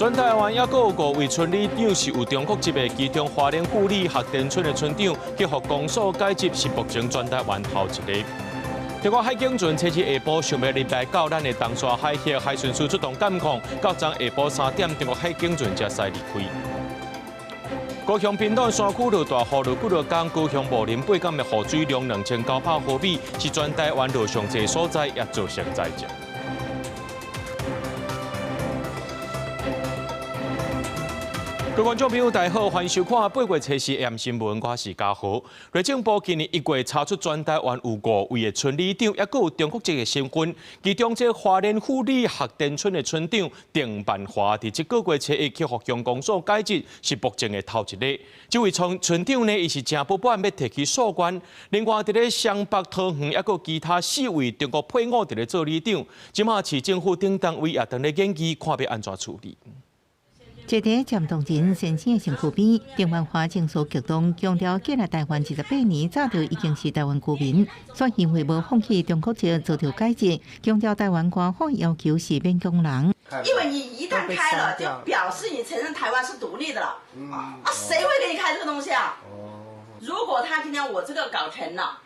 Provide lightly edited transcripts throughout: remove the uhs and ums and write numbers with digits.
全台灣猶閣有五位村里長是有中國籍的，其中花蓮富里學田村的村長去予公所解職，是目前全台灣頭一个。中國海警船這日下晡想欲入來到咱的東沙海域，海巡署出動監控，到昨下晡3點，中國海警船才駛離開。高雄屏東山區落大雨，落幾落工，高雄武林八港的雨水量2900毫米，是全台灣落上濟所在，也造成災情。各位觀眾朋友，大家好，歡迎收看8月24 AM 新聞，我是嘉豪。內政部今年1月查出全台灣有五位的村里長，猶閣有中國籍的身份。其中，這花蓮富里學田村的村長鄭萬華，佇這個月初一去予鄉公所解職，是目前的頭一个。這位村村長呢，伊是誠不滿欲提起訴願。另外，佇咧雙北桃園，猶閣有其他四位中國配偶佇咧做里長，這馬市政府等單位也當咧研議，看欲按怎處理。坐佇漸凍人先生的身軀邊，鄭萬華情緒激動，強調過來台灣28年，早就已經是台灣居民，煞因為無放棄中國籍遭著解職，強調台灣官方要求是勉強人。因為你一旦開了，就表示你承認台灣是獨立的了。啊，誰會給你開這個東西啊？如果他今天我這個搞成了，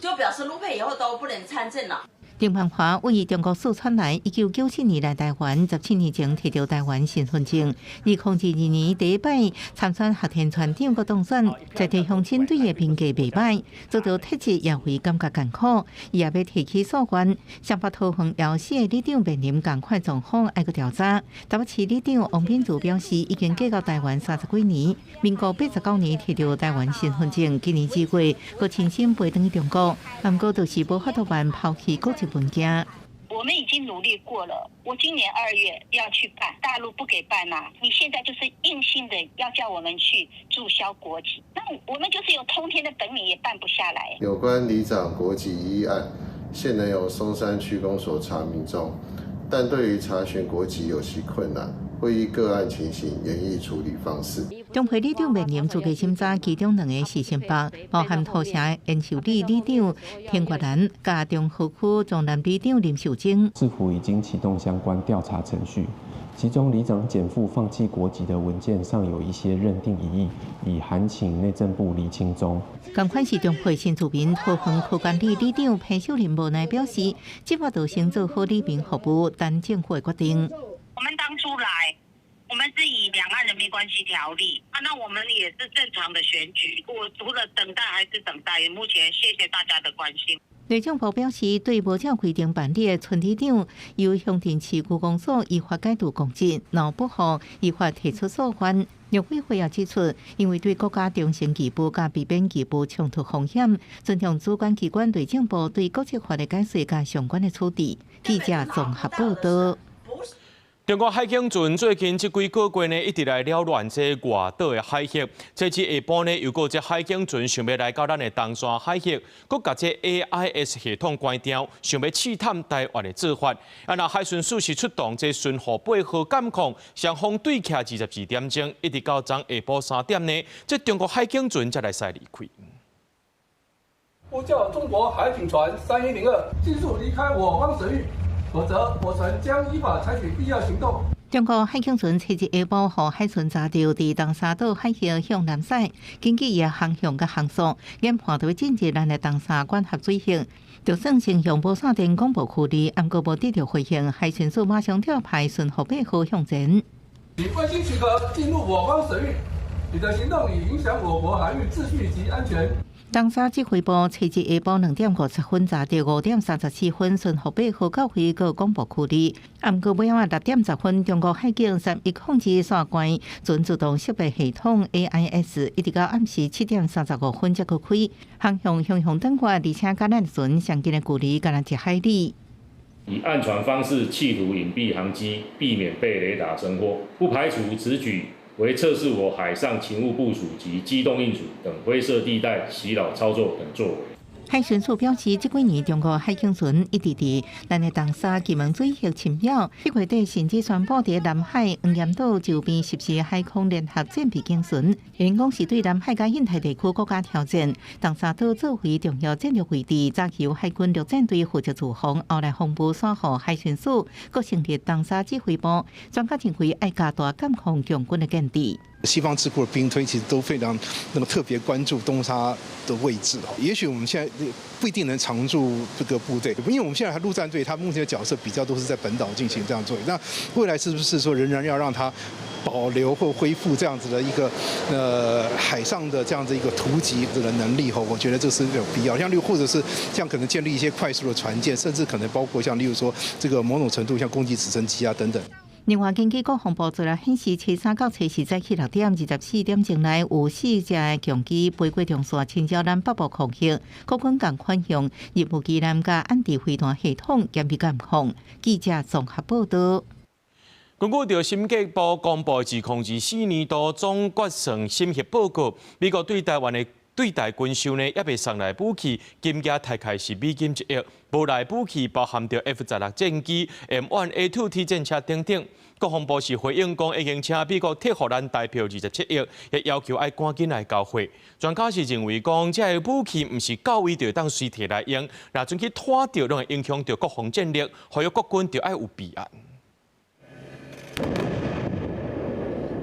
就表示陸配以後都不能參政了。鄭萬華位中國四川來，1997年來台灣，17年前提著台灣身份證。2022年第一擺參選學田村長閣當選，在地鄉親對伊評價袂䆀，遭著撤職也會感覺艱苦，伊也欲提起訴願。雙北桃園有四个里長面臨仝款狀況，愛閣調查。台北市里長王品如表示，已經嫁到台灣30幾年，民國89年提著台灣身份證，今年2月閣親身飛轉去中國，毋過就是無法度辦拋棄國籍文件。我們已經努力過了，我今年2月要去辦，大陸不給辦嘛。你現在就是硬性的要叫我們去註銷國籍，那我們就是有通天的本領也辦不下來。有關里長國籍一案，現仍由松山區公所查明中，但對於查詢國籍有其困難，會依個案情形研議處理方式。中會里長面臨資格審查，其中兩个是新北，包含土城延壽里里長田國蘭，佮中和區中南里長林秀貞。市府已經啟動相關調查程序，其中里長檢附放棄國籍的文件上有一些認定疑義，已函請內政部釐清中。仝款是中會新住民桃園客家里里長彭秀玲無奈表示，這擺就先做好里民服務，等政府的決定。我們當初來，我們是以兩岸人民關係條例啊，那我們也是正常的選舉。我除了等待還是等待。目前謝謝大家的關心。內政部表示，對無照規定辦理的村里長，由鄉鎮市區公所依法解除公職，若不服，依法提出訴願。陸委會也指出，因為對國家忠誠義務佮避免義務衝突風險，尊重主管機關內政部對國籍法的解釋佮相關的處置。記者綜合報道。中國海警船最近這幾個月呢，一直來擾亂這外島的海域。這次下晡呢，又閣這海警船想欲來到咱的東沙海域，閣共這 AIS 系統關掉，想欲試探台灣的做法。啊，若海巡署是出動這巡護八號監控，雙方對徛22點鐘，一直到昨下晡3點呢，這中國海警船才來駛離開。呼叫中國海警船3102，盡速離開我方水域。否則，我船將依法採取必要行動。中國海警船七日下晡，予海巡查著佇東沙島海域向南駛，根據伊的航向佮航速，研判著欲進入咱的東沙管轄水域。就算先用無線電廣播區裡，毋過無得著回應，海巡署馬上調派巡護八號向前。你未經許可進入我方水域，你的行動已影響我國海域秩序及安全。東沙指揮部七日下晡2點50分查著5點34分，巡護八號到位閣廣播區裡。毋過尾仔6點10分，中國海警3102煞關船自動識別系統 AIS，一直到暗時7點35分才閣開，航向雄雄轉過，而且佮咱船相近的距離，敢若一海里。以暗船方式企圖隱蔽航跡，避免被雷達偵獲，不排除此舉為測試我海上勤務部署及機動應處等灰色地帶襲擾操作等作為。海巡署表示，這幾年中國海警船一直佇咱的東沙、金門水域侵擾，這月底甚至宣布佇南海黃岩島周邊實施海空聯合戰備警巡，因講是對南海佮印太地區國家挑戰。東沙島作為重要戰略位置，早期由海軍陸戰隊負責駐防，後來防務徙予海巡署，閣成立東沙指揮部。專家認為，愛加大監控共軍的建制。西方智庫的兵推其實都非常那麼特別關注東沙的位置。也許我們現在不一定能常駐這個部隊，因為我們現在陸戰隊，他目前的角色比較都是在本島進行這樣作業。那未來是不是說仍然要讓他保留或恢復這樣子的一個海上的這樣子一個突擊的能力？我覺得這是有必要。像例如或者是像可能建立一些快速的船艦，甚至可能包括像例如說這個某種程度像攻擊直升機啊等等。另外，根據國防部資料顯示，初三到初四早起6點24點鐘內，有四架共機飛過中線，侵擾咱北部空域。國軍仝款用任務機艦佮安地飛彈系統嚴密監控。記者綜合報道。根據著審計部公布2024年度總決算審核報告，美國對台灣的對台軍售呢，猶未送來武器，金額大概是美金1億。無來武器包含著 F-16戰機、M1A2T 戰車等等。國防部是回應講，已經請美國退予咱台票27億，也要求愛趕緊來交貨。專家是認為講，這个武器毋是到位就當隨提來用，若準去拖著，攏會影響著國防戰力，呼籲國軍著愛有備案。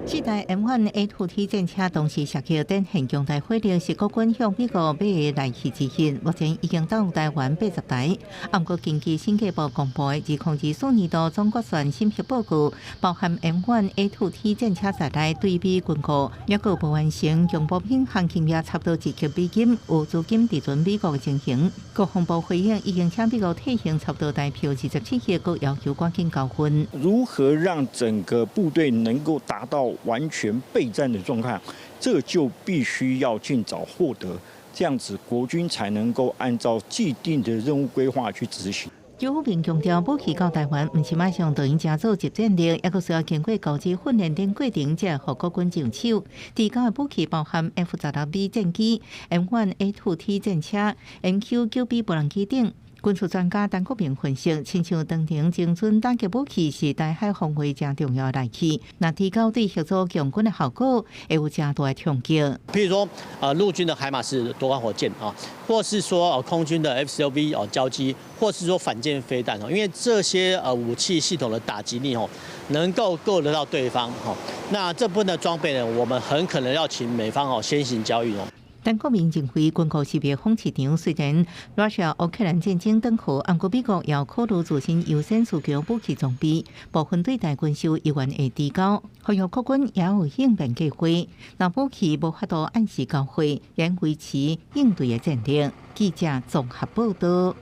這台 M1A2T 戰車同時射擊展現強大火力，是國軍向美國買的利器之一。目前已經到台灣80台。毋過根據審計部公布的2024年度總決算審核報告，包含 M1A2T 戰車在內，對美軍購，猶閣無完成強步品項金額差不多1億美金，有資金提存美國的情形。國防部回應已經請美國退還差不多台票27億，閣要求趕緊交貨。如何讓整個部隊能夠達到完全備戰的狀態，這就必須要盡早獲得，這樣子國軍才能夠按照既定的任務規劃去執行。周福明強調，武器到台灣，毋是馬上就用成做即戰力，猶閣需要經過高級訓練等過程，才會予國軍上手。提交的武器包含 F-16B 戰機、M1A2T 戰車、MQ-9B 無人機等。軍事專家陳國明分析，親像長程精準打擊武器是台海防衛誠重要的利器，若提高對協助共軍的效果，會有誠大的衝擊。譬如說，陸軍的海馬斯多管火箭啊，或是說空軍的 F-16V 哦梟機，或是說反艦飛彈哦，因為這些武器系統的打擊力哦，能夠夠得到對方哦。那這部分的裝備呢，我們很可能要請美方哦先行交易哦。陳國民認為，軍購是避風市場，雖然羅西亞烏克蘭戰爭斷火，毋過美國也考慮自身優先需求武器裝備，部分對台軍售猶原會提高，呼籲國軍也有應變計劃。若武器無法度按時交貨，仍維持應對的戰力。記者綜合報道。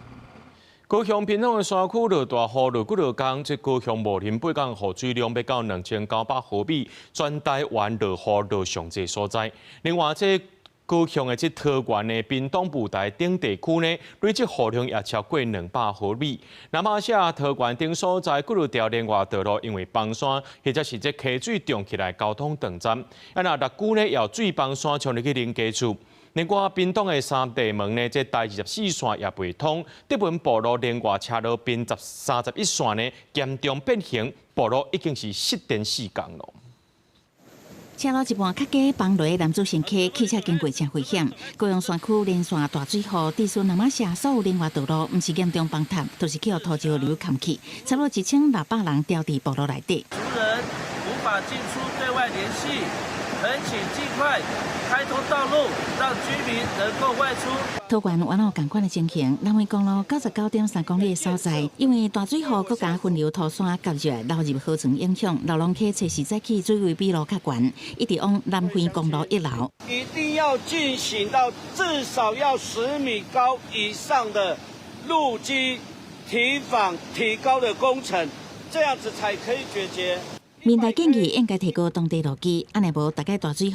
高雄屏東的山區落大雨，落幾落工，這高雄武林八工雨水量欲到2900毫米，全台灣落雨落上濟所在。另外，這高雄的這桃園的屏東布袋等地區呢，累積雨量也超過200毫米。那麼下桃園等所在幾落條連外道路因為崩山或者是這溪水漲起來，交通斷絕。啊，若六龜呢，也有水崩山衝入去人家厝。另外，屏東的三地門呢，這台24線也袂通，德文部路連外車路屏31線呢，嚴重變形，部路已經是失電4工囉。車路一半較低，崩落的男子乘客汽車經過誠危險。高雄山區連續大水雨，致使那瑪夏所有連外道路，毋是嚴重崩塌，就是去予土石流崁去，差不多1600人牢佇部落內底。族人無法進出對外聯繫，懇請盡快開通道路，讓居民能夠外出。桃園原有仝款的情形，南迴公路99.3公里的所在，因為大水雨閣加分流土山夾入來流入河床影響，荖龍溪初四早起水位比路較懸，一直往南迴公路溢流。一定要進行到至少要10米高以上的路基堤防提高的工程，這樣子才可以解決。民代建議應該提高當地路基，按呢無逐擺大水雨，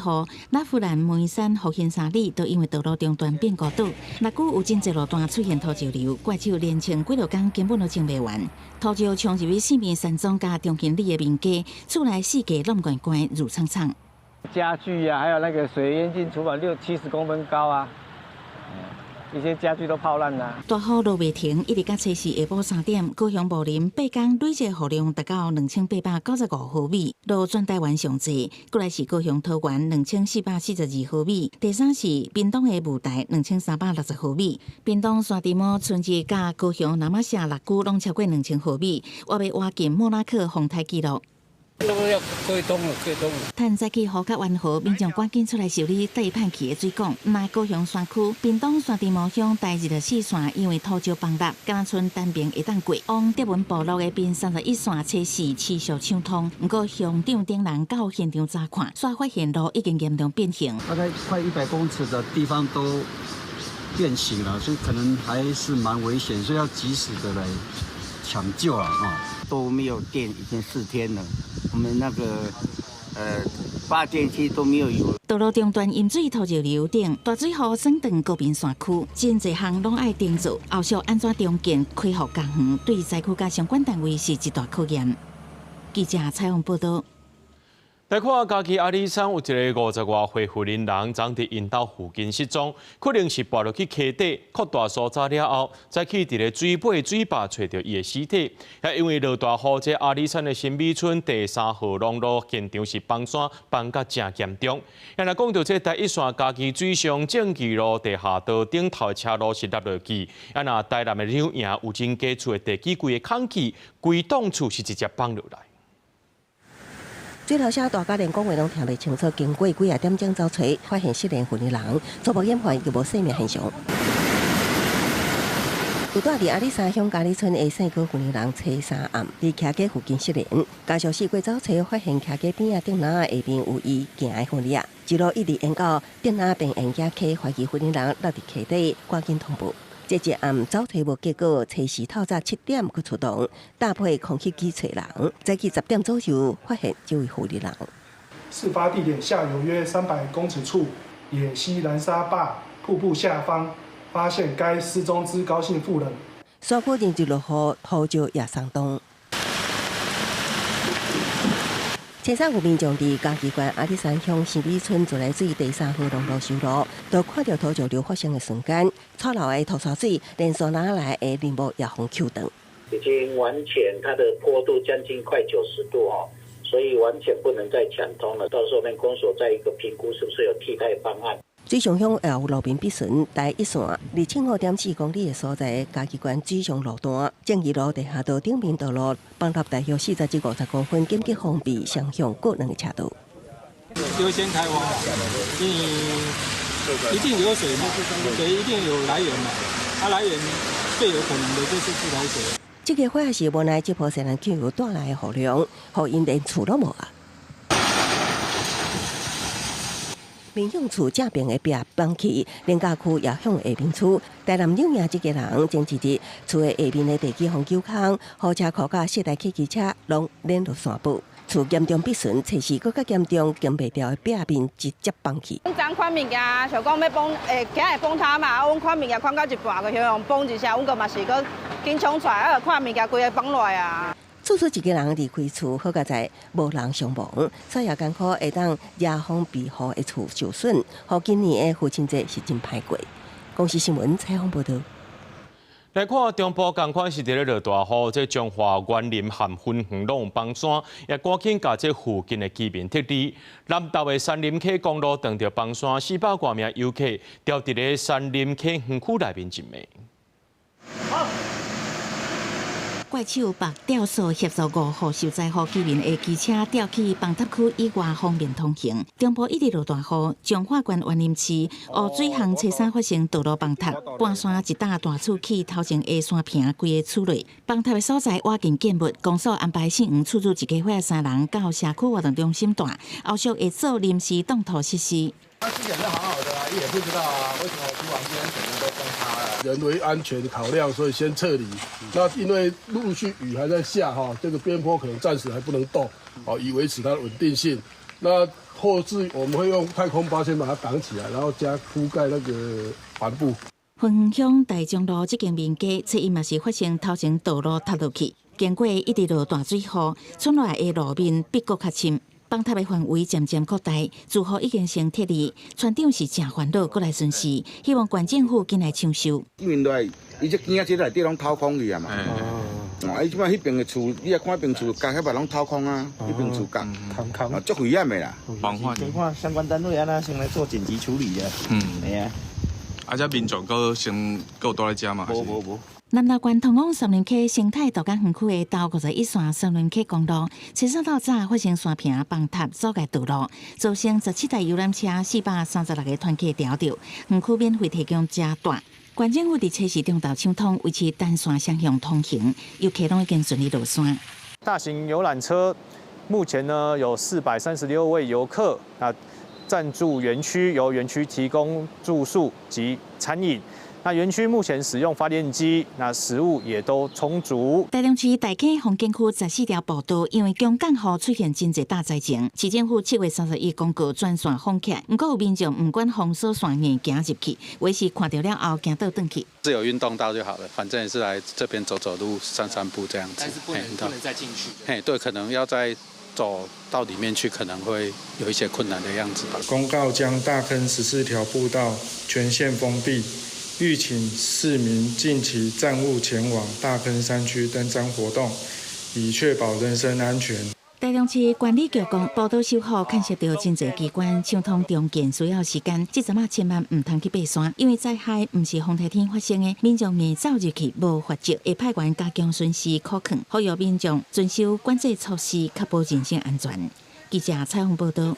那富蘭、梅山、福興三里都因為道路中斷變孤島。六龜有真濟路段出現土石流，怪手連清幾落工根本都清袂完。土石衝入去四面山莊佮中興里的民家，厝內四界攏懸懸挐氅氅。家具啊，還有那個水淹進廚房六七十公分高啊，一些家具都泡爛啦。大雨落袂停，一直到初四下晡3點，高雄武林八工累計雨量達到2895毫米，落全台灣上濟。過來是高雄桃園2442毫米，第三是屏東的霧台2360毫米。屏東山地毛春日佮高雄那瑪夏六區攏超過2000毫米，我欲挖進莫拉克風颱紀錄。都要過冬了，過冬了。趁早起雨較溫和，民眾趕緊出來修理綴泮去的水管。那高雄山區、屏東山地毛鄉台24線因為土石崩塌，敢若賰單爿會當過。往德文部落的屏31線初四持續暢通，毋過鄉長等人到現場查看，煞發現路已經嚴重變形。大概快100公尺的地方都變形了，所以可能還是蠻危險，所以要及時的來搶救啊！都沒有電，已經4天了。我們那個發電機都沒有油。道路中段淹水土石流等，大水雨損斷高屏山區，真濟項攏愛重做，後續按怎重建恢復家園，對災區佮相關單位是一大考驗。記者採訪報道。來看嘉義阿里山有一个50外歲婦人人，昨佇𪜶兜附近失蹤，可能是跋落去溪底，擴大搜查了後，才去佇咧水尾水壩揣著伊的屍體。也因為落大雨，這阿里山的新美村第三號農路現場是崩山崩甲誠嚴重。若講著這台一線嘉義水上正義路地下道頂頭的車路是凹落去，啊若台南的兩營有真家厝的地基規个空去，規棟厝是直接崩落來。水流聲大甲連講話攏聽袂清楚，經過幾仔點鐘走揣，發現失聯婦人，初步研判猶無生命現象。有蹛佇阿里山鄉佳里村的姓郭婦人，初三暗佇徛家附近失聯，家屬四過走揣，發現徛家邊仔竹籃下面有伊行的痕跡，一路一直沿到竹籃邊沿仔溪，懷疑婦人落佇溪底，趕緊通報。這一暗走揣無結果，初四透早7點閣出動，搭配空氣機揣人，早起10點左右發現這位婦人。事發地點下游約300公尺處，野溪攔沙壩瀑布下方，發現該失蹤之高姓婦人。山區連日落雨，土石也鬆動。前三有民眾佇嘉義縣阿里山鄉新美村自來水第三號農路修路，都看著土石流發生的瞬間，錯流的土沙水連山來來的林木也予抾斷。已經完全它的坡度將近快90度哦，所以完全不能再搶通了。到時候我們公所再一個評估，是不是有替代方案？水上鄉也有路面必損，台一線205.4公里的所在，嘉義縣水上路段，正義路地下道頂面道路崩塌大約40至50公分，緊急封閉雙向各兩個車道。優先開挖，因為一定有水，水一定有來源嘛，它來源最有可能的就是自來水。這個火是無奈這波西南氣流帶來的雨量，予𪜶連厝攏無啊。民用厝正邊的壁崩去，連家區也向下面厝。台南兩營這家人前一日厝的下面的地基予虯空，貨車庫佮四台客機車攏連落山坡，厝嚴重毀損，測試閣較嚴重，扛袂牢的壁面直接崩去。昨款物件，想講欲崩，會驚會崩塌嘛，啊，阮款物件款到一半，就向崩一聲，阮閣嘛是閣緊衝出來，啊，看物件規个崩落來啊。厝主一家人離開厝，好佳哉無人傷亡，所以也艱苦會當遮風避雨的厝受損，予今年的父親節是真歹過。公視新聞採訪報導。來看中部仝款是佇咧落大雨，這彰化員林和芬園攏有崩山，也趕緊共這附近的居民撤離。南投的杉林溪公路撞著崩山，400外名遊客牢佇咧杉林溪園區內面一暝。怪手縛吊索協助5戶受災戶居民的機車吊去崩塌區以外方便通行。中部一直落大雨，彰化縣員林市烏水巷初三發生道路崩塌，半山一棟大厝去頭前的山坪規个厝內。崩塌的所在倚近建物，公所安排姓黃厝主一家伙三人到社區活動中心蹛，後續會做臨時擋土設施。他之前是好好的啊，也不知道啊，為什麼突然間整個都崩塌了？人為安全考量，所以先撤離。那因為陸續雨還在下哈，這個邊坡可能暫時還不能動，哦，以維持它的穩定性。那後置我們會用太空包先把它擋起來，然後加鋪蓋那個帆布。芬園鄉大中路這間民家，初一嘛是發生頭前道路塌落去，經過一直落大水雨，村內的路面變閣較深。崩塌的範圍漸漸擴大，住戶已經先撤離。村長是誠煩惱，閣來巡視，希望縣政府緊來搶修。因為落來，伊這墘仔這內底攏掏空去啊嘛。哦，伊這擺彼邊的厝，你也看彼邊厝角彼擺攏掏空啊，彼邊厝角，啊，足危險的啦。防範。先看相關單位按怎先來做緊急處理啊。嗯，係啊。啊，這民眾閣先閣有蹛佇遮嘛？無無無。南投縣通往杉林溪生態度假園區的頭51線杉林溪公路，初三透早發生山坪崩塌阻礙道路，造成17台遊覽車、436個團客牢著，園區免費提供遮帶。縣政府佇初四中晝搶通，維持單線雙向通行，遊客攏已經順利落山。大型遊覽車目前呢有436位遊客，啊，暫住園區，由園區提供住宿及餐飲。那園區目前使用發電機，那食物也都充足。台中市大溪風景區14條步道，因為強降雨出現真濟大災情，市政府7月31公告全線封起來，毋過有民眾毋管封鎖線硬行入去，有時看著了後驚倒轉去。是有運動到就好了，反正也是來這邊走走路、散散步這樣子。但是不能再進去。嘿，對，可能要再走到裡面去，可能會有一些困難的樣子吧。公告將大坑14條步道全線封閉。籲請市民近期暫勿前往大坑山區登山活動，以確保人身安全。台中市管理局講，步道修復牽涉著真濟機關，搶通重建需要時間。這陣仔千萬毋通去爬山，因為災害毋是風颱天發生的，民眾硬走入去無法子，會派員加強巡視可控，呼籲民眾遵守管制措施，確保人身安全。記者采訪報導。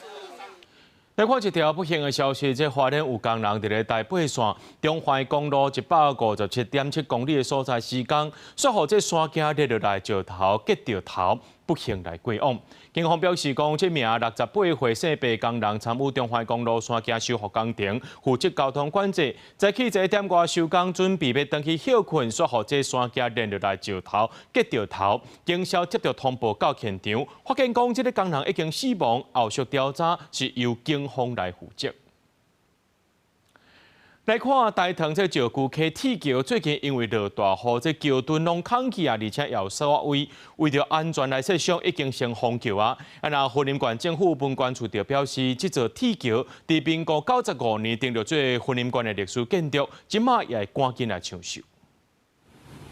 來看一條不幸的消息，這花蓮有工人佇咧台八線中環公路157.7公里的所在施工，煞予這山徑跌落來石頭擊著頭，不幸來過往。警方表示講，這名68歲姓白工人參與中環公路山徑修復工程，負責交通管制。早起1點外收工，準備欲轉去歇睏，煞予這山徑連落來石頭擊著頭。警消接著通報到現場，發現講這个工人已經死亡，後續調查是由警方來負責。來看大潭這石龜溪鐵橋，最近因為落大雨，這橋墩攏空起啊，而且又煞位，為著安全來設想，已經先封橋啊。啊，若雲林縣政府文管處就表示，這座鐵橋佇民國95年登錄做雲林縣的歷史建築，這馬也會趕緊來搶修。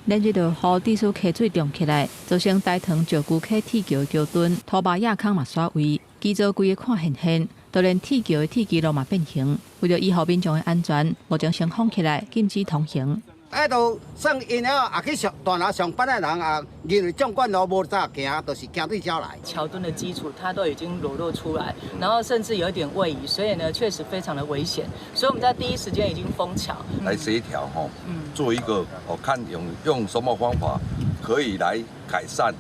連日落雨，致使溪水漲起來，造成大潭石龜溪鐵橋橋墩塗峇野空嘛煞位，基座規个看現現，就連鐵橋的鐵基路嘛變形。為著維護民眾的安全，目前先封起來，禁止通行。喺度算𪜶了，也去上大樓上班的人也認為縱貫路無咋行，就是行對遮來。橋墩的基礎它都已經裸露出來，然後甚至有一點位移，所以呢，確實非常的危險。所以我們在第一時間已經封橋，來協調吼，做一個哦，看用什麼方法可以來改善。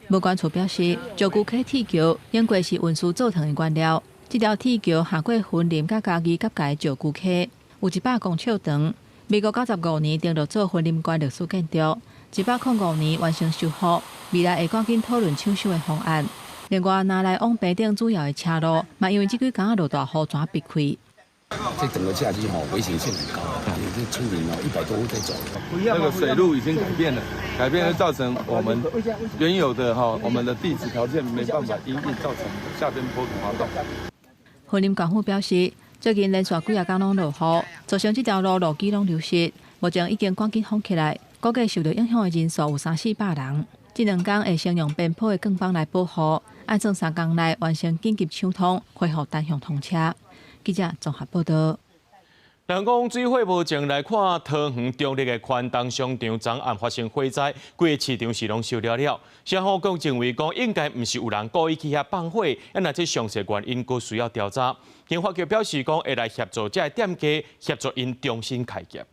文管處表示，石龜溪鐵橋應該是運輸灶糖的原料。這條鐵橋下過雲林佮嘉義結界石龜溪，有100公尺長。民國95年登錄做雲林縣歷史建築，105年完成修復，未來會趕緊討論搶修的方案。另外，若來往平頂主要的車路，嘛因為這幾工落大雨，全閉開。這整個下去吼，危險性很高，這村民哦100多戶在走。那個水路已經改變了，改變了造成我們原有的哈，我們的地質條件沒辦法因應，造成下邊坡土滑動。雲林縣府表示，最近連續幾仔工攏落雨，造成這條路路基攏流失，目前已經趕緊封起來，估計受著影響的人數有三四百人。這兩工會先用邊坡的鋼板來保護，按算3工內完成緊急搶通，恢復單向通車。記者綜合報導。人講水火無情，來看桃園中壢的寬東商場昨暗發生火災，規個市場是攏燒了了。消防局認為講，應該毋是有人故意去遐放火，啊，若這詳細原因閣需要調查。警發局表示講，會來協助這个店家，協助𪜶重新開業。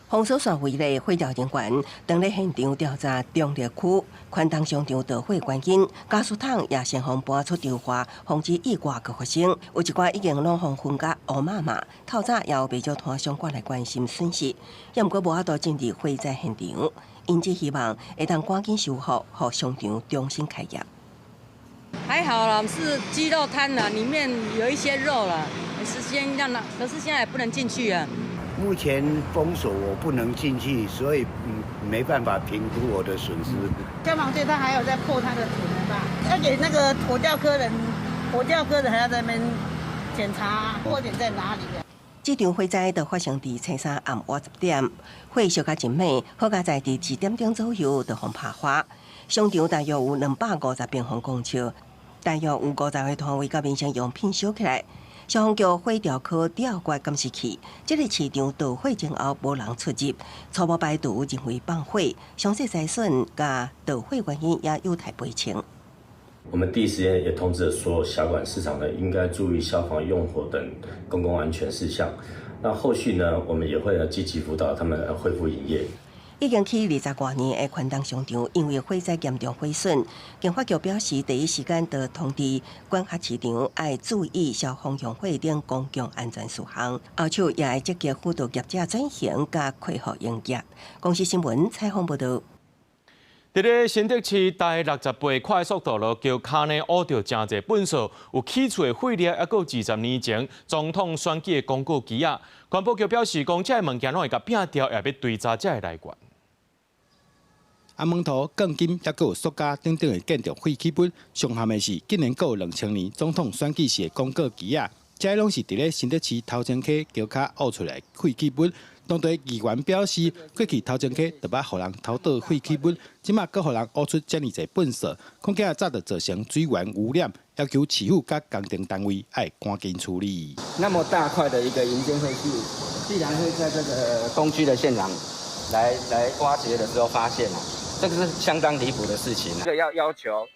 封鎖線圍內火調人員，當咧現場調查中壢區寬東商場著火原因，家私桶也先予搬出彰化，防止意外閣發生。有一寡已經攏予熏甲烏麻麻，透早也有袂少攤商過來關心損失，也毋過無法度進入火災現場，𪜶只希望會當趕緊修復，予商場重新開業。還好啦，是雞肉攤啦，裡面有一些肉啦，是先讓它，可是現在也不能進去啊。目前封鎖我不能進去，所以沒辦法評估我的損失。消防隊他還有在破他的土呢吧？要給那個火調科人，火調科人還要在那邊檢查火點在哪裡。這場火災就發生佇初三暗倚10點，火燒甲真猛，好佳哉佇1點鐘左右就予拍花。商場大約有250平方公尺，大約有50個攤位佮民生用品燒起來。消防局火調科調過監視器，這个市場著火前後無人出入，初步排除人為放火，詳細財損佮著火原因也有待釐清。我們第一時間也通知了所有轄管市場呢，應該注意消防用火等公共安全事項。那後續呢，我們也會積極輔導他們恢復營業。已經起20多年的寬東商場，因為火災嚴重毀損，經發局表示，第一時間就通知管轄市場愛注意消防用火等公共安全事項，後續也會積極輔導業者轉型佮恢復營業。公視新聞採訪報導。佇咧新竹市台68快速道路橋跤呢，挖著誠濟糞埽，有起厝的廢料，抑閣有20年前總統選舉的廣告旗仔。環保局表示，講這个物件攏會共摒掉，也欲追查這个來源。啊，門塗、鋼筋，抑閣有塑膠等等的建築廢棄物，上譀的是，竟然閣有2000年總統選舉時的廣告旗仔，這攏是佇咧新竹市頭前溪橋跤挖出來廢棄物。當地議員表示，過去頭前溪就捌予人偷倒廢棄物，這馬閣予人挖出遮爾濟糞埽，恐驚早就造成水源污染，要求市府佮工程單位愛趕緊處理。那麼大塊的一個營建廢棄物，必然會在這個工區的現場來挖掘的時候發現。這個是相當離譜的事情。這個要求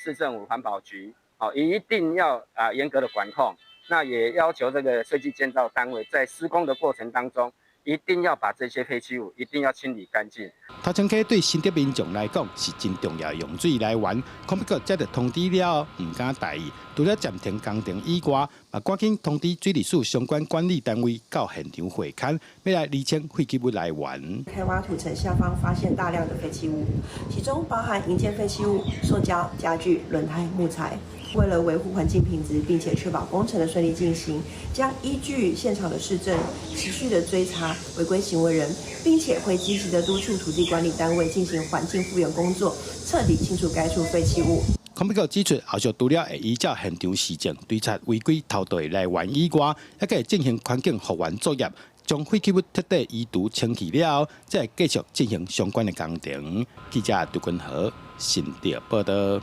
市政府環保局，好，一定要啊嚴格的管控。那也要求這個設計建造單位在施工的過程當中，一定要把這些廢棄物一定要清理乾淨。頭前溪對新竹民眾來講是真重要的用水來源，環保局接著通知了後，毋敢大意，除了暫停工程以外，嘛趕緊通知水利署相關管理單位到現場會勘，欲來釐清廢棄物來源。開挖土層下方發現大量的廢棄物，其中包含營建廢棄物、塑膠、家具、輪胎、木材。為了維護環境品質，並且確保工程的順利進行，將依據現場的事證，持續的追查違規行為人，並且會積極的督促土地管理單位進行環境復原工作，徹底清除該處廢棄物。環保局指出，後續除了會依照現場事證追查違規偷倒的來源以外，抑閣會進行環境復原作業，將廢棄物徹底移除清去了後，才會繼續進行相關的工程。記者杜君豪新竹報導。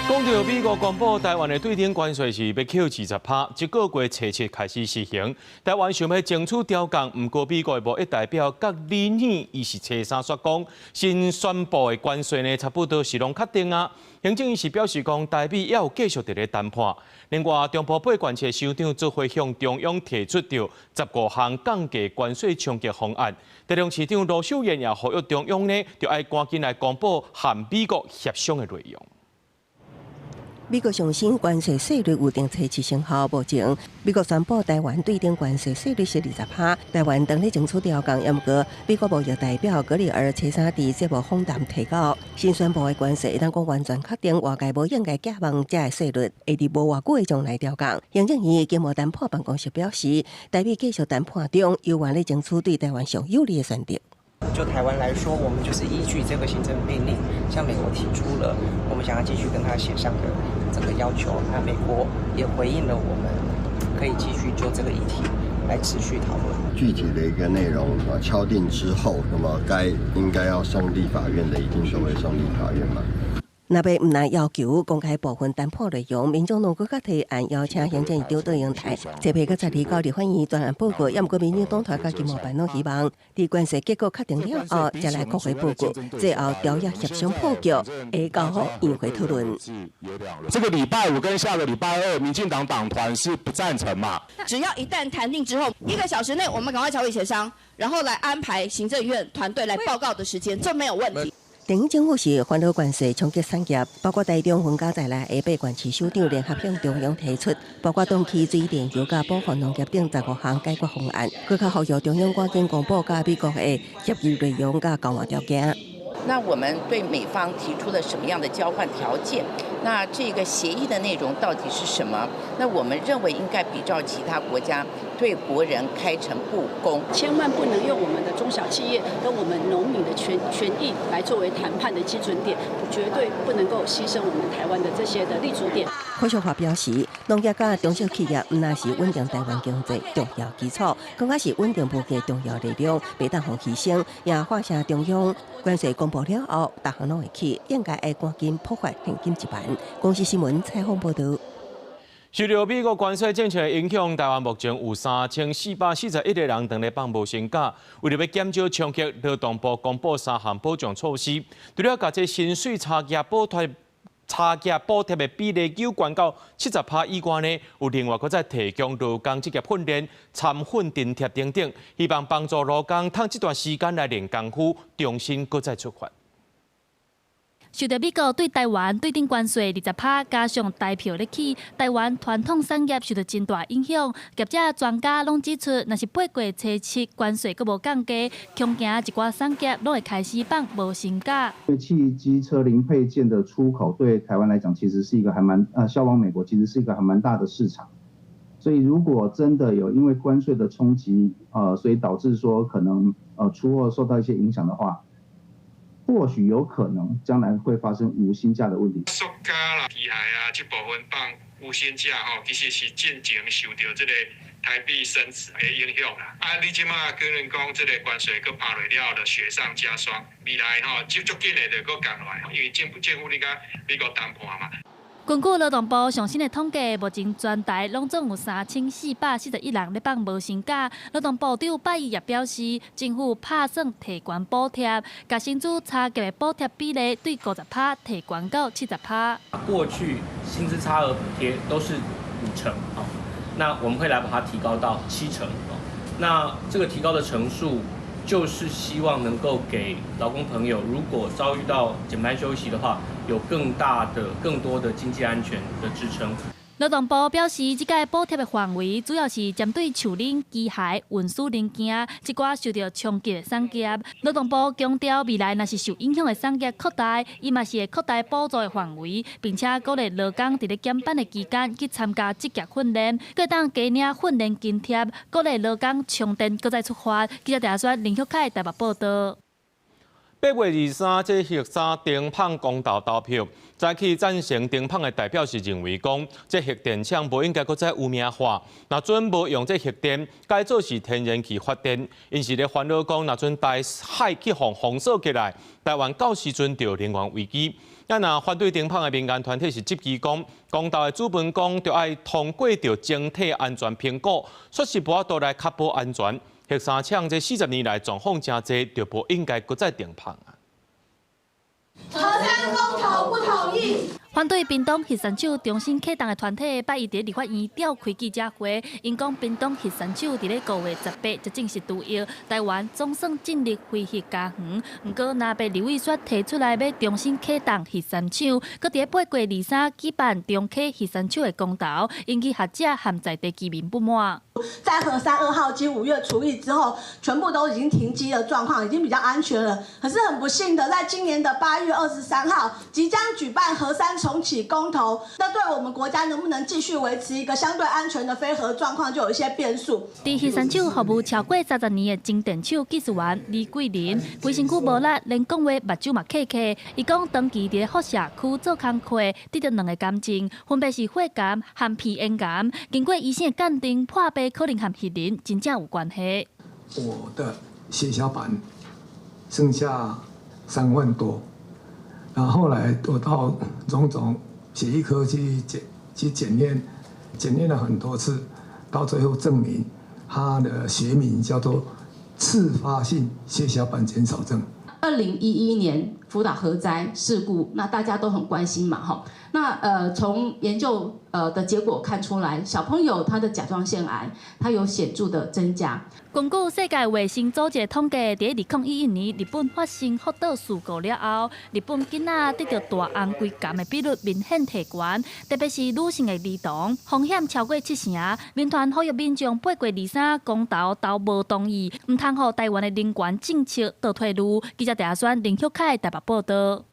講著美國公布台灣的對等關稅是欲扣20%，這個月初七開始實行。台灣想欲爭取調降，毋過美國的貿易代表葛里爾伊是初三煞講，新宣布的關稅呢，差不多是攏確定啊。行政院是表示講，台美猶有繼續佇咧談判。另外，中部八縣市首長做伙向中央提出著15項降低關稅衝擊方案。台中市長盧秀燕也呼籲中央呢，著愛趕緊來公布和美國協商的內容。美國上新關稅稅率預定初七生效，目前美國宣布台灣對等關稅稅率是20%，台灣當咧爭取調降，毋過美國貿易代表格里爾初三佇節目訪談提到，新宣布的關稅會當講完全確定，外界無應該寄望這个稅率會佇無偌久的將來調降。行政院經貿談判辦公室表示，台美繼續談判中，猶原咧爭取對台灣上有利的選擇。就台灣來說，我們就是依據這個行政命令，向美國提出了我們想要繼續跟他協商的這個要求。那美國也回應了，我們可以繼續就這個議題來持續討論。具體的一個內容啊，敲定之後，那麼該應該要送立法院的，一定都會送立法院嘛。若欲毋但要求公開部分談判內容，民眾黨閣較提案邀請行政院長卓榮泰，這批閣12到立法院專案報告，抑毋過民進黨團佮經貿辦攏希望，佇關稅結果確定了後，才來國會報告，最後條約協商破局，會交予院會討論。這個禮拜五跟下個禮拜二，民進黨黨團是不贊成嘛？只要一旦談定之後，1個小時內我們趕快朝委協商，然後來安排行政院團隊來報告的時間，這沒有問題。電影政府是煩惱關稅衝擊產業，包括台中分家在內的八縣市首長聯合向中央提出，包括凍起水電、油價、保護農業等15項解決方案，閣較呼籲中央趕緊公布佮美國的協議內容佮交換條件。那我們對美方提出了什麼樣的交換條件？那這個協議的內容到底是什麼？那我們認為應該比照其他國家對國人開誠佈公，千萬不能用我們的中小企業跟我們農民的權益來作為談判的基準點，絕對不能夠犧牲我們台灣的這些的立足點。柯秀華表示，農業佮中小企業毋但是穩定台灣經濟重要基礎，更加是穩定物價重要力量，袂當予犧牲。也發聲中央關稅公布了後，逐項攏會起，應該愛趕緊普發現金1萬。公視新聞採訪報導。受著美國關稅政策的影響，台灣目前有3441個人佇咧放無薪假。為著欲減少衝擊，勞動部公布三項保障措施，除了共這薪水差價補貼的比例懸到70%以外呢，有另外閣再提供勞工職業訓練、參訓津貼等等，希望幫助勞工趁這段時間來練功夫，重新閣再出發。受著美國對台灣對等關稅20%，加上台票咧起，台灣傳統產業受著真大影響。業者專家攏指出，若是八月初七關稅閣無降低，恐驚一寡產業攏會開始放無薪假。因為汽機車零配件的出口對台灣來講，其實是一個還蠻銷往美國其實是一個還蠻大的市場。所以如果真的有因為關稅的衝擊，所以導致說可能出貨受到一些影響的話，或許有可能將來會發生無薪假的問題。塑膠啦、機械啊，這部分放無薪假吼，其實是進前受著這個台幣升值的影響啦。啊，你這馬可能講這個關稅閣拍落了後，就雪上加霜。未來吼，就足緊的就閣降落來，因為政府咧佮美國談判嘛。根據勞動部上新的統計，目前全台攏總有3441人咧放無薪假。勞動部長拜一也表示，政府拍算提懸補貼，共薪資差價的補貼比例對50%提懸到70%。過去薪資差額補貼都是5成，那我們會來把它提高到7成。那這個提高的成數，就是希望能夠給勞工朋友，如果遭遇到減班休息的話，有更大的、更多的經濟安全的支撐。勞動部表示，這屆補貼的範圍主要是針對樹林、機械、運輸零件這寡受著衝擊的產業。勞動部強調，未來若是受影響的產業擴大，伊嘛是會擴大補助的範圍，並且鼓勵勞工佇咧減班的期間去參加職業訓練，閣當加領訓練津貼，鼓勵勞工充電，閣再出發。記者鄭選林旭凱台北報導。8月23，這核三停麭公投投票，早起贊成停麭的代表是認為講，這核電廠無應該閣再污名化。若準無用這核電，改做是天然氣發電，𪜶是咧煩惱講，若準台海去予封鎖起來，台灣到時陣就能源危機。啊，若反對停麭的民間團體是質疑講，公投的主文講著愛通過著整體安全評估，確實無法度來確保安全。核三廠這40年來狀況誠濟，就無應該閣再停麭啊！核三公投不同意。反對屏東核三廠重新啟動的團體，拜一佇立法院召開記者會，𪜶講屏東核三廠佇咧5月18才正式除役，台灣總算進入非核家園。毋過，藍白立委煞提出來欲重新啟動核三廠，閣佇咧8月23舉辦重啟核三廠的公投，引起學者和在地居民不滿。在核三2號機5月除役之後，全部都已經停機的狀況，已經比較安全了。可是很不幸的，在今年的8月23號，即將舉辦核三重啟公投，那對我們國家能不能繼續維持一個相對安全的非核狀況，就有一些變數。佇核三廠服務超過30年的精電廠技術員李桂林，規身軀無力，連講話目睭嘛瞌瞌。伊講長期佇咧輻射區做工課，得著兩個癌症，分別是血癌和鼻咽癌。經過醫生的鑑定，破病可能和核能真正有關係。我的血小板剩下3萬多。然後後來我到榮總血液科去檢驗，檢驗了很多次，到最後證明他的學名叫做次發性血小板減少症。2011年福島核災事故，那大家都很關心嘛，哈。那從研究的結果看出來，小朋友他的甲狀腺癌，它有顯著的增加。根據世界衛生組織統計，佇2011年日本發生福島事故了後，日本囡仔得著大紅規癌的比率明顯提懸，特別是女性的兒童，風險超過7成。民團呼籲民眾8月23公投投無同意，毋通予台灣的能源政策倒退嚕。記者鄭選林旭凱台北報導。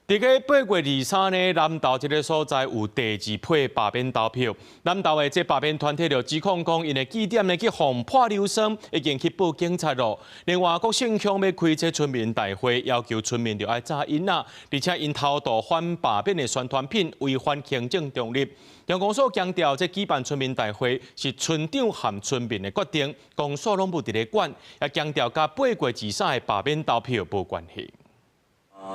佇个8月23呢，南投這个所在有第二批罷免投票。南投的這罷免團體就指控講，𪜶的據點呢去予潑硫酸，已經去報警察囉。另外，國姓鄉欲開這村民大會，要求村民著愛紮印仔，而且𪜶偷渡反罷免的宣傳品，違反行政中立。鄉公所強調，這舉辦村民大會是村長和村民的決定，公所攏無佇咧管，也強調佮8月23的罷免投票無關係。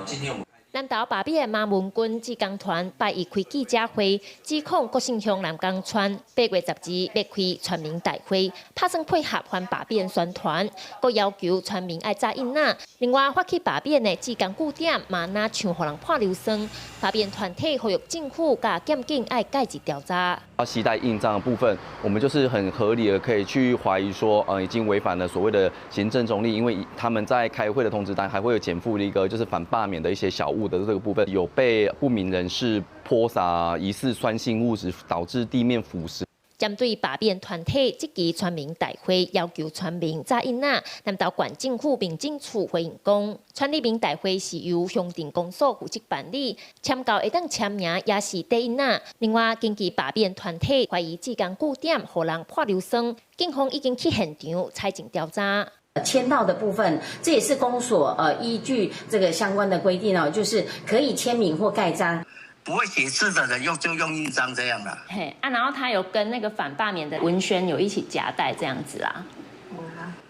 今天我們。南投罷免馬文君志工團拜一開記者會，指控國姓鄉南港村8月12欲開村民大會，拍算配合反罷免宣傳，閣要求村民愛紮印仔。另外，發起罷免的志工據點嘛，若像予人潑硫酸，罷免團體呼籲政府佮檢警愛介入調查。要攜帶印章的部分，我們就是很合理的可以去懷疑說，已經違反了所謂的行政中立，因為他們在開會的通知單還會有檢附一個就是反罷免的一些小物的這個部分，有被不明人士潑灑疑似酸性物質，導致地面腐蝕。針對罷免團體這期村民大會要求村民紮印仔，南投縣政府民政處回應講，村里民大會是由鄉鎮公所負責辦理，簽到會當簽名也是綴印仔。另外，根據罷免團體懷疑志工據點予人潑硫酸，警方已經去現場採證調查。簽到的部分，這也是公所依據這個相關的規定哦，就是可以簽名或蓋章。不會寫字的人用就用印章這樣啦。嘿啊，然後他有跟那個反罷免的文宣有一起夾帶這樣子啊？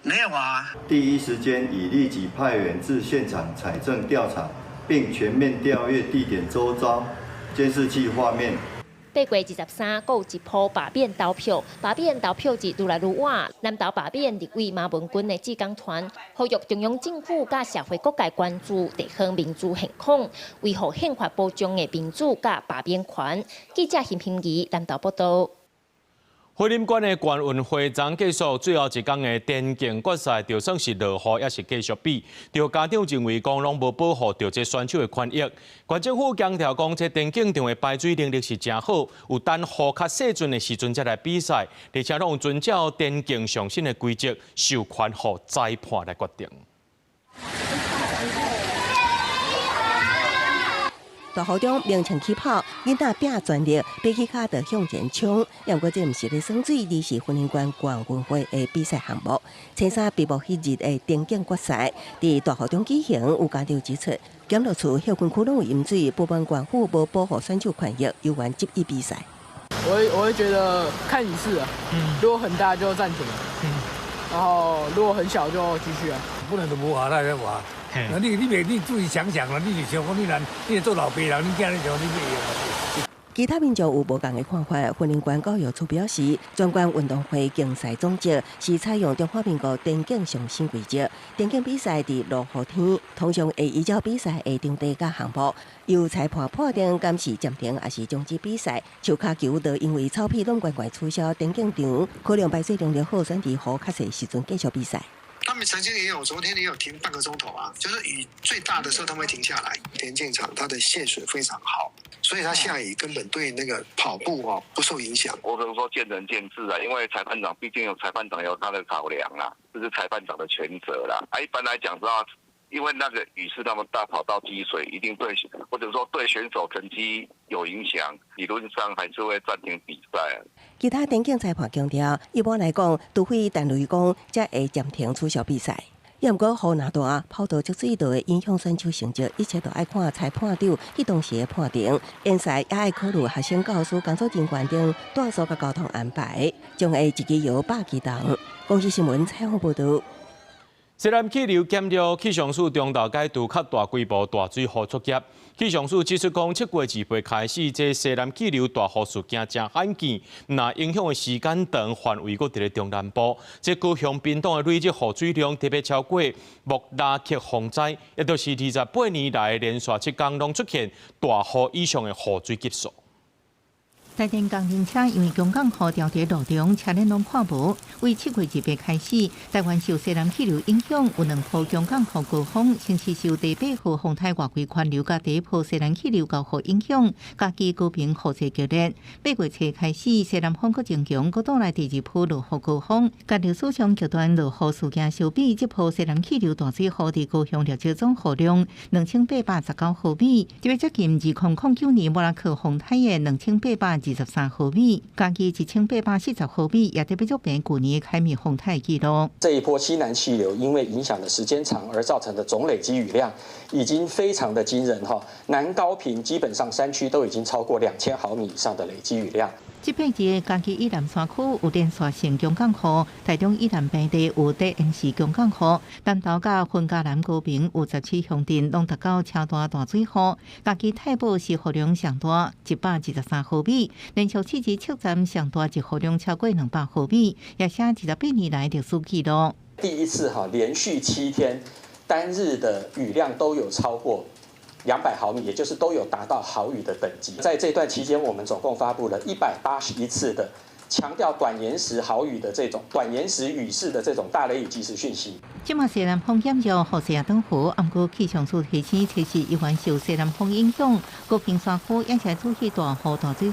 沒有啊。第一時間已立即派員至現場採證調查，並全面調閱地點周遭監視器畫面。8月23，閣有一波罷免投票，罷免投票日愈來愈晚。南投罷免立委馬文君的志工團，呼籲中央政府佮社會各界關注地方民主現況，維護憲法保障的民主佮罷免權。記者邢平儀南投報道。雲林縣的縣運會昨結束最後一工的田徑決賽，就算是落雨，也是繼續比。著家長認為講攏無保護著這選手的權益。縣政府強調講，這田徑場的排水能力是誠好，有等雨較細陣的時陣才來比賽，而且攏有遵照田徑上新的規則，授權予裁判來決定。大雨中鳴槍起跑，囡仔拼全力，爬起跤就向前衝。毋過這毋是咧耍水，而是雲林縣縣運會的比賽項目。初三閉幕彼日的田徑決賽，佇大雨中舉行。有家長指出，檢落厝歇困區攏有淹水，部分縣府無保護選手權益，猶原執意比賽。我會覺得看雨勢啊，如果很大就暫停，然後如果很小就繼續啊。本來就無下來咧話。那你注意想想啦，你是想講你若你做老爸人，你囝你想你欲會。其他民眾有無仝的看法。雲林縣教育處表示，全縣運動會競賽總則是採用中華民國田徑上新規則。田徑比賽佇落雨天，通常會依照比賽的場地佮項目，由裁判判定敢是暫停抑是終止比賽。像跤球就因為草皮攏懸懸取消田徑場，可能排水能力好，選佇雨較細時陣繼續比賽。他們曾經也有，昨天也有停半個鐘頭啊，就是雨最大的時候，他們會停下來。田徑場它的泄水非常好，所以它下雨根本對那個跑步哦不受影響。我只能說見仁見智啊，因為裁判長畢竟有裁判長有他的考量啦，這是裁判長的權責啦。啊，一般來講的話，因為那個雨勢那麼大，跑道積水一定對，或者說對選手成績有影響，理論上還是會暫停比賽。其他田徑裁判強調，一般來講，除非單位講，才會暫停取消比賽。也毋過雨若大，跑道積水就會影響選手成績，一切都愛看裁判長彼當時的判定。聯賽也愛考慮學生、教師、工作人員等住宿佮交通安排，將會一支搖百幾動。公視新聞採訪報導。西南氣流減弱，氣象署中晝解除較大規模大水雨作業。氣象署指出講，7月28開始，這西南氣流大雨事件誠罕見，若影響的時間長，範圍閣佇咧中南部。這高雄、屏東的累積雨水量特別超過莫拉克洪災，也就是28年來連續7工攏出現大雨以上的雨水級數。台電工程車因為強降雨掉佇路中，車輪攏看無。為7月28開始，台灣受西南氣流影響，有兩波強降雨高峰，先是受第八號風台外圍環流佮第一波西南氣流交互影響，嘉義高屏雨勢激烈。8月初開始，西南風閣增強，閣帶來第二波落雨高峰。佮歷史上極端落雨事件相比，這波西南氣流大水雨佇高雄累積總雨量2819毫米，特別接近2009年莫拉克風台的2823毫米，嘉義1840毫米，也特別足平舊年海米風台紀錄。這一波西南氣流因為影響的時間長而造成的總累積雨量已經非常的驚人哈。南高屏基本上山區都已經超過2000毫米以上的累積雨量。這擺日嘉義以南山區有連續性強降雨，台中以南平地有短延時強降雨，南投佮雲嘉南高屏有17鄉鎮攏達到超大大水雨。嘉義太保是雨量上大，123毫米，連續47站上大日雨量超過200毫米，也寫28年來歷史紀錄。第一次哈，連續7天單日的雨量都有超過200毫米，也就是都有達到豪雨的等級。在這段期間，我們總共發布了181次的強調短延時豪雨的這種短延時雨勢的這種大雷雨即時訊息。這馬西南風減弱，雨勢也轉和，毋過氣象署提醒，測試依然受西南風影響，高屏山區也是注意大雨大水雨，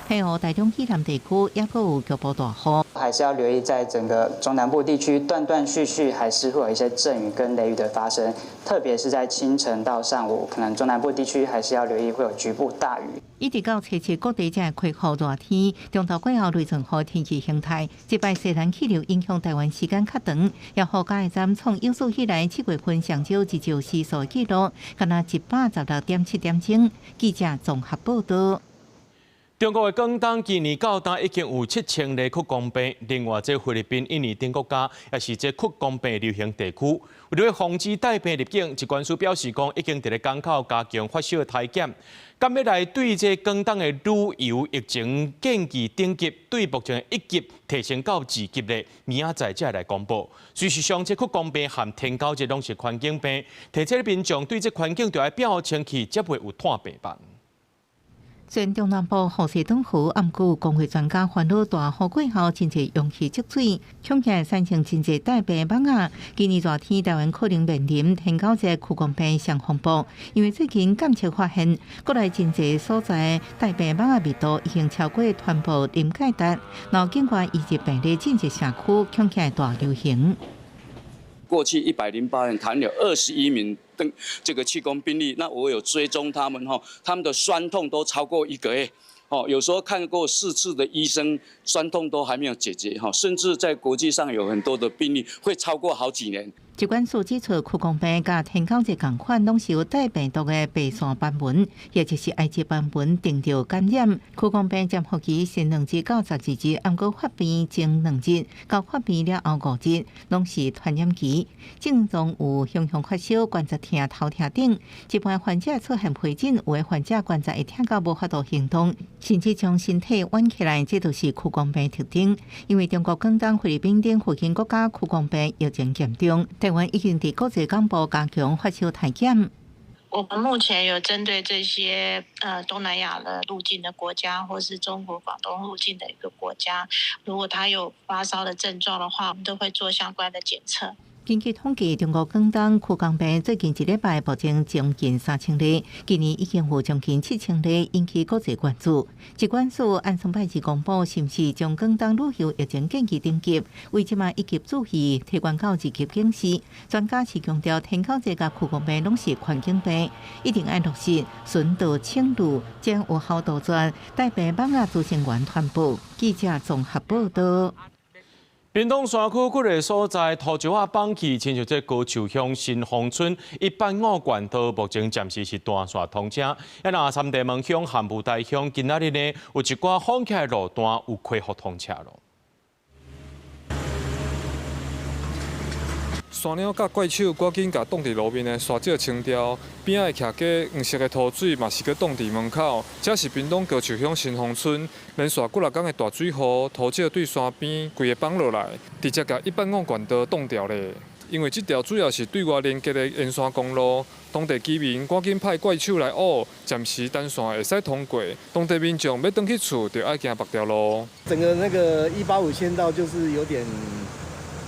配合台中以南地區也閣有局部大雨。還是要留意，在整個中南部地區斷斷續續，還是會有一些陣雨跟雷雨的發生，特別是在清晨到上午，可能中南部地區還是要留意會有局部大雨。一直到初七，各地才會恢復熱天。中晝過後雷陣雨天氣形態，這擺西南氣流影響台灣時間較長，也予嘉義站創有史以來7月份上少日照時數紀錄，干焦116.7點鐘。記者綜合報道。中國的廣東今年到今已經有7000例屈光病，另外這菲律賓、印尼等國家也是這屈光病流行地區。為了防止帶病入境，疾管署表示講，已經佇咧港口加強發燒的篩檢，敢欲來對這廣東的旅遊疫情建議等級，對目前的1級提升到2級咧，明仔載才來公布。事實上，這屈光病和天狗熱攏是環境病，提醒民眾對這環境著愛變清氣，才袂有湠病房。雖然中南部雨勢轉好，毋過公衛專家煩惱大雨過後真濟容器積水，恐驚產生真濟帶病蠓仔。今年熱天，台灣可能面臨天狗熱、屈光病雙風暴，因為最近監測發現，國內真濟所在帶病蠓仔密度已經超過傳播臨界值，然後境外移入病例進入社區，恐驚大流行。過去108人，談有21名登這個屈光病例，那我有追蹤他們哈，他們的酸痛都超過一個月，哦，有時候看過4次的醫生，酸痛都還沒有解決哈，甚至在國際上有很多的病例會超過好幾年。疾管署指出，屈光病佮天狗熱仝款，攏是由帶病毒的白線斑蚊，也就是埃及斑蚊叮著感染。屈光病潛伏期是2日到12日，毋過發病前2日到發病了後5日，攏是傳染期。症狀有雄雄發燒、關節疼、頭痛等。一般患者出現皮疹，有的患者關節會疼到無法度行動，甚至將身體彎起來，這就是屈光病特徵。因為中國廣東、菲律賓等附近國家屈光病疫情嚴重。台灣已經佇國際廣播加強發燒篩檢。我們目前有針對這些東南亞的入境的國家，或是中國廣東入境的一個國家，如果他有發燒的症狀的話，我們都會做相關的檢測。根據統計，中國廣東屈光病最近一禮拜暴增將近3000例，今年已經有將近7000例，引起國際關注。疾管署按上擺日公布，是毋是將廣東旅遊疫情建議等級，為這馬1級注意，提懸到2級警示。專家是強調，天狗熱佮屈光病攏是環境病，一定愛落實巡道清路，將有效杜絕帶病蠓仔孳生源傳播。記者綜合報道。屏東山區幾个所在土石仔崩去，親像這高樹鄉新豐村185管道，目前暫時是斷線通車。啊，若三地門鄉和霧台鄉今仔日呢，有一寡封起來路段有恢復通車咯。山鳥佮怪手趕緊共擋佇路面的沙石清掉，邊仔的徛家黃色的塗水嘛是閣擋佇門口。這是屏東高樹鄉新豐村，連續幾若工的大水雨，塗石對山邊規个崩落來，直接共185管道擋掉咧。因為這條主要是對外連結的沿線公路，當地居民趕緊派怪手來挖，暫時單線會使通過。當地民眾欲轉去厝，就愛行別條路。整個那個185縣道就是有點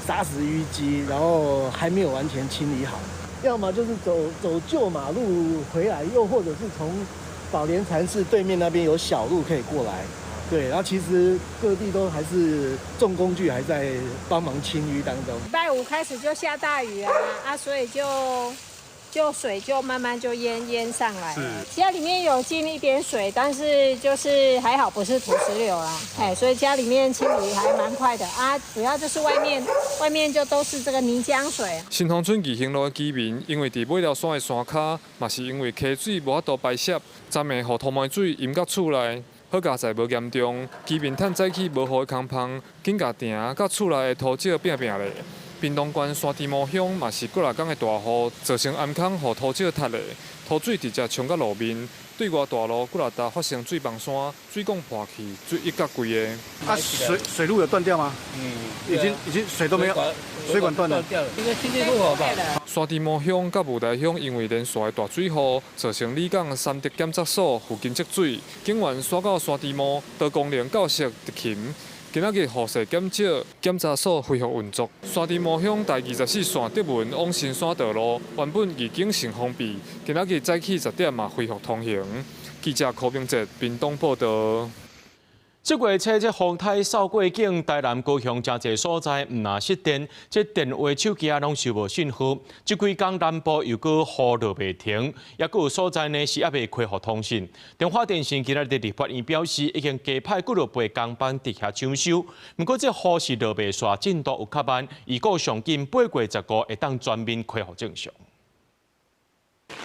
砂石淤積，然後還沒有完全清理好。要麼就是走走舊馬路回來，又或者是從寶蓮禪寺對面那邊有小路可以過來。對，然後其實各地都還是重工具還在幫忙清淤當中。禮拜五開始就下大雨啊，啊，所以就水就慢慢就淹上來了。家裡面有進一點水，但是就是還好不是土石流啦，哎，所以家裡面清理還蠻快的啊。主要就是外面就都是這個泥漿水。新豐村義興路的居民因為佇尾寮山的山跤，嘛是因為溪水無法度排泄，昨暝予土毛水淹到厝內。好佳哉無嚴重，居民趁早起無雨的空縫，緊共埕佮厝內的土石拚拚咧。屏東縣山豬毛鄉嘛是幾若工的大雨，造成頷空予土石塌咧，土水直接沖到路面，對外大路幾若搭發生水崩山、水管破去、水溢甲規个。啊，水路有斷掉嗎？嗯，已經水都沒有，水管斷了。應該今天不好吧？山豬毛鄉佮霧台鄉因為連續的大水雨，造成里港三德檢查所附近積水，警員徙到山豬毛多功能教室執勤。今仔日雨勢減少，檢查所恢復運作。山豬毛鄉第24線德文往新山道路原本已經先封閉，今仔日早起10點嘛恢復通行。記者柯明哲屏東報導。這月初，這風颱掃過境，台南、高雄誠濟所在，毋但失電，這電話、手機仔攏收無信號。這幾工南部又閣雨落袂停，猶閣有所在呢是猶未恢復通訊。中華電信今仔日立法院表示，已經加派幾落倍工班佇遐搶修。毋過這雨是落袂煞，進度有較慢，預估上緊8月15會當全面恢復正常。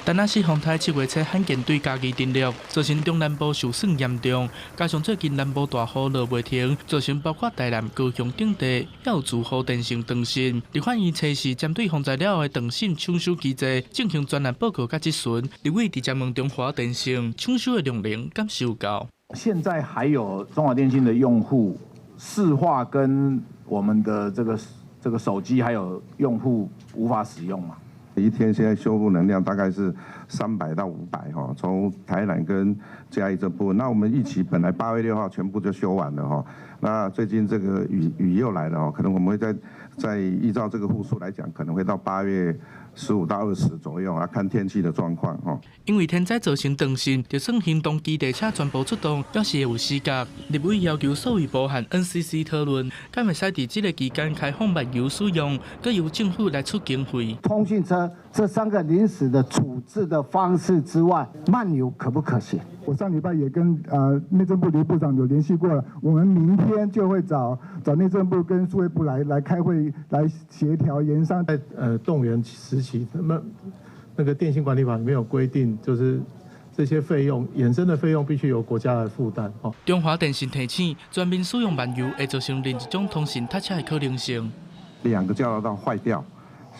陳阿四風颱7月初罕見對嘉義登陸，造成中南部受損嚴重。加上最近南部大雨落袂停，造成包括台南、高雄等地也有住戶電信斷線。立法院測試針對風災了後的斷線搶修機制進行專案報告佮質詢，立委直接問中華電信搶修的量能敢是有夠？現在還有中華電信的用戶市話跟我們的這個手機還有用戶無法使用嘛？一天現在修復能量大概是300到500哈，從台南跟嘉義這部分，那我們預期本來8月6號全部就修完了哈，那最近這個雨又來了哦，可能我們會再依照這個戶數來講，可能會到8月15到20左右啊，看天氣的狀況哈。因為天災造成斷線，就算行動基地車全部出動，猶是會有死角。立委要求數位部和 NCC 討論，敢會使佇這個期間開放漫遊使用，閣由政府來出經費。通訊車這三個臨時的處置的方式之外，漫遊可不可行？我上禮拜也跟內政部劉部長有聯繫過了，我們明天就會找內政部跟數位部來開會，來協調研商。在動員時期，那麼那個電信管理法裡面有規定，就是這些費用衍生的費用必須由國家來負擔。哦，中華電信提醒，全面使用漫遊會造成另一種通訊塞車的可能性。兩個交流道壞掉，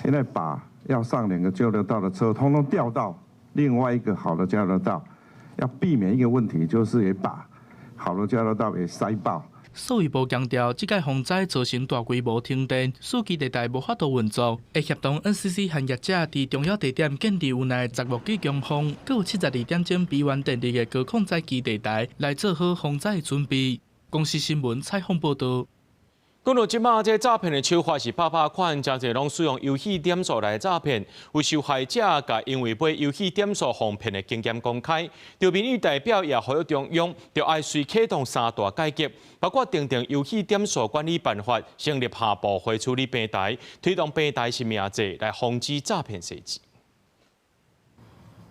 現在把要上兩個交流道的車，通通調到另外一個好的交流道。要避免一個問題，就是也把好的交流道給塞爆。數位部強調，這屆風災造成大規模停電，手機地帶無法度運作，會協同 NCC 和業者佇重要地點建立有耐10伏級強風，閣有72點鐘備援電力的高控載基地台，來做好風災的準備。公視新聞採訪報導。講到這馬，這詐騙的手法是百百款，誠濟攏使用遊戲點數來詐騙。有受害者共因為買遊戲點數予騙的經驗公開，著民意代表也呼籲中央，著愛隨啟動三大改革，包括訂定遊戲點數管理辦法、成立下部會處理平台，推動平台實名制來防止詐騙細節。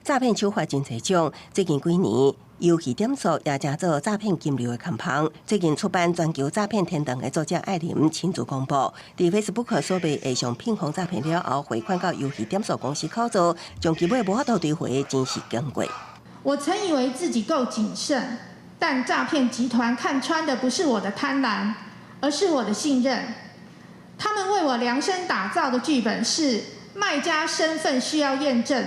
詐騙手法真濟種，最近幾年遊戲點數也成做詐騙金流的空縫。最近出版《全球詐騙天堂》的作者艾琳親自公布，佇 Facebook 所賣的上騙風詐騙了後，匯款到遊戲點數公司口座，將其尾無法度追回的真實經過。我曾以為自己夠謹慎，但詐騙集團看穿的不是我的貪婪，而是我的信任。他們為我量身打造的劇本是：賣家身份需要驗證。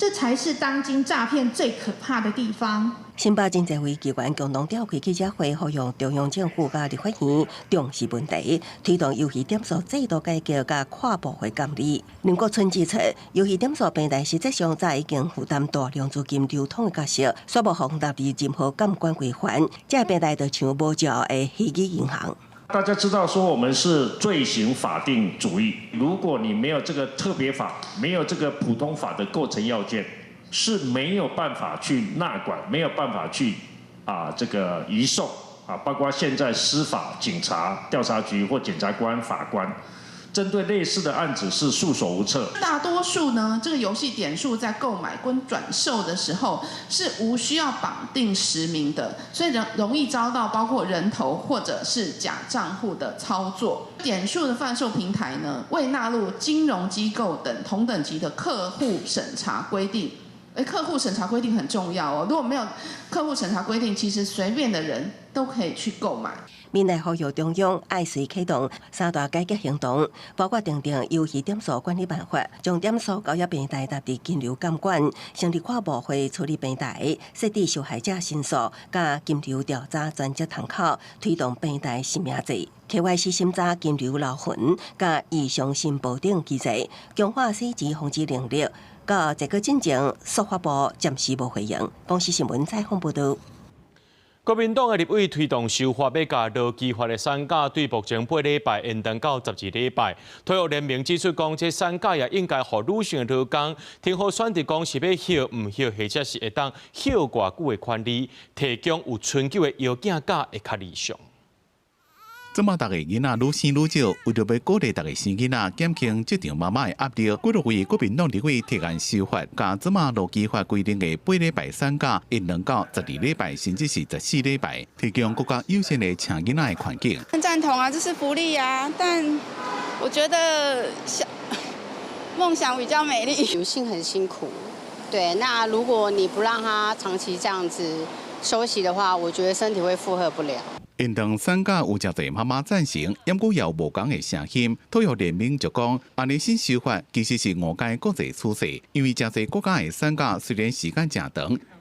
這才是當今詐騙最可怕的地方。新北真濟位議員共同召開記者會，呼籲中央政府佮立法院重視問題，推動遊戲點數制度改革佮跨部會監理。林國春指出，遊戲點數平台實際上早已經負擔大量資金流通的角色，煞無予納入任何監管規範，這個平台就像無照的虛擬銀行。大家知道說我們是罪刑法定主義，如果你沒有這個特別法，沒有這個普通法的構成要件，是沒有辦法去納管，沒有辦法去這個移送啊，包括現在司法、警察、調查局或檢察官、法官，針對類似的案子是束手無策。大多數呢，這個遊戲點數在購買跟轉售的時候是無需要綁定實名的，所以容易遭到包括人頭或者是假賬戶的操作。點數的販售平台呢，未納入金融機構等同等級的客戶審查規定。客戶審查規定很重要哦，如果沒有客戶審查規定，其實隨便的人都可以去購買。民代呼籲中央愛隨啟動三大改革行動，包括訂定遊戲點數管理辦法，將點數交易平台納入金流監管，成立跨部會處理平台，設置受害者申訴佮金流調查專責窗口，推動平台實名制。KYC 審查金流留痕佮異常申報等機制，強化洗錢防治能力。到這個進前，數發部暫時無回應。公視新聞採訪報導。國民黨的立委推動修法，欲共勞基法的產假對目前8禮拜延長到12禮拜。體育聯盟指出，講這產假也應該予女性的勞工，聽好選擇講是欲歇毋歇，或者是會當歇偌久的權利，提供有春秋的藥鏡假會較理想。這馬逐个囡仔愈生愈少，為著欲鼓勵逐个生囡仔，減輕職場媽媽的壓力，幾落位國民黨立委提案修法，共這馬勞基法規定的八禮拜產假延長到12禮拜，甚至是14禮拜，提供閣較友善的請囡仔的環境。贊同啊，這是福利啊，但我覺得想夢想比較美麗。女性很辛苦，對，那如果你不讓她長期這樣子休息的話，我覺得身體會負荷不了。延長產假有誠濟媽媽贊成，毋過也有無仝的聲音。體育聯盟就講，按呢新修法其實是誤解國際趨勢，因為誠濟國家的產假雖然時間誠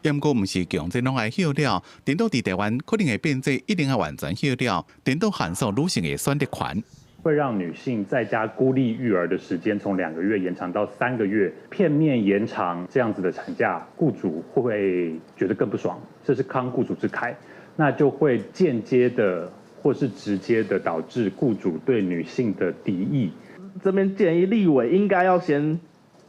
長，毋過毋是強制攏愛歇了，顛倒佇台灣可能會變做一定愛完全歇了，顛倒限縮女性的選擇權。會讓女性在家孤立育兒的時間從2個月延長到3個月，片面延長這樣子的產假，雇主會覺得更不爽，這是慷雇主之慨。那就會間接的或是直接的導致雇主對女性的敵意。這邊建議立委應該要先